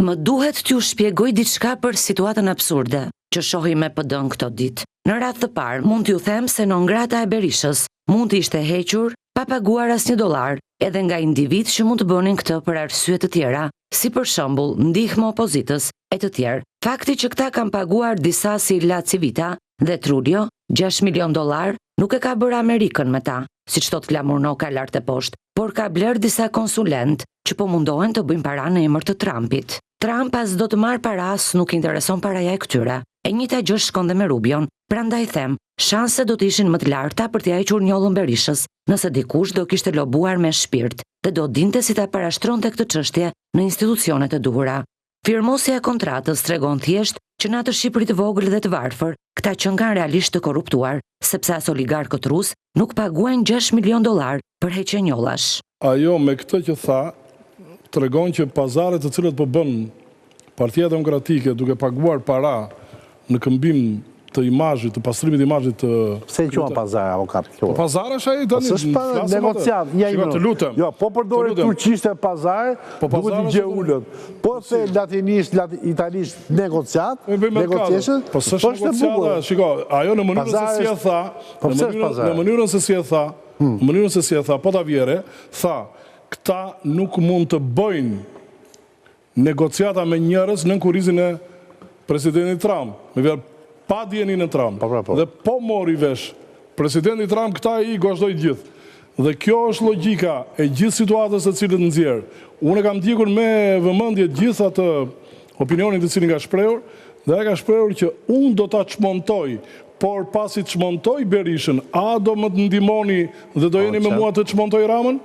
Më duhet t'ju shpjegoj diçka për situatën absurde që shohim me PD-n këto ditë. Në radhë të parë, mund t'ju them se non grata e Berishës mund të ishte hequr pa paguar asnjë dollar, edhe nga individë që mund të bënin këtë për arsye të tjera, si për shembull ndihmë opozitës e të tjerë. Fakti që këta kanë paguar disa si LaCivita dhe Truglio, 6 milion dollar, nuk e ka bërë Amerikën me ta, siç thotë Flamur Noka lart e poshtë, por ka blerë disa konsulentë që po mundohen të bëjnë para në emër të Trumpit. Trump as do të marrë para, as nuk intereson paraja e këtyre. E njëjta gjë shkon dhe me Rubion, prandaj them, shanset do të ishin më të larta për t'ia hequr njollën Berishës, nëse dikush do kishte lobuar me shpirt dhe do dinte si ta parashtronte këtë çështje në institucionet e duhura. Firmosja e kontratës tregon thjesht që në atë Shqipëri të vogël dhe të varfër, këta qenkan realisht të korruptuar, sepse as oligarkët rusë nuk paguajnë 6 milion dollar për heqje njollash. Ajo me këtë që tha, tregon që pazaret të cilët po bën Partia Demokratike duke paguar para në këmbim të imazhit, të pastrimit të imazhit të Pse e quan pazar avokat kjo? Po pazar është ai tani. Po s'është pa negociat, ja i të lutem. Jo, po përdore turqisht e pazar, po duhet i gjë ulët. Po the latinisht, italisht negociat, negotiation, po s'është po negociata, shiko, ajo në mënyrën se si e tha, po në mënyrën se si e tha, në mënyrën se si e tha, po ta vjere, tha, këta nuk mund të bëjnë negociata me njerëz nën kurrizin e presidentit Trump, me fjalë pa dijeninë e Trump. Po, pra, po. Dhe po mori vesh presidenti Trump këta i gozhdoi të gjithë. Dhe kjo është logjika e gjithë situatës të cilën nxjerr. Unë e kam ndjekur me vëmendje gjithë atë opinionin të cilin ka shprehur dhe ai ka shprehur që unë do ta çmontoj, por pasi çmontoj Berishën, a do më të ndihmoni dhe do jeni me mua të çmontoj Ramën?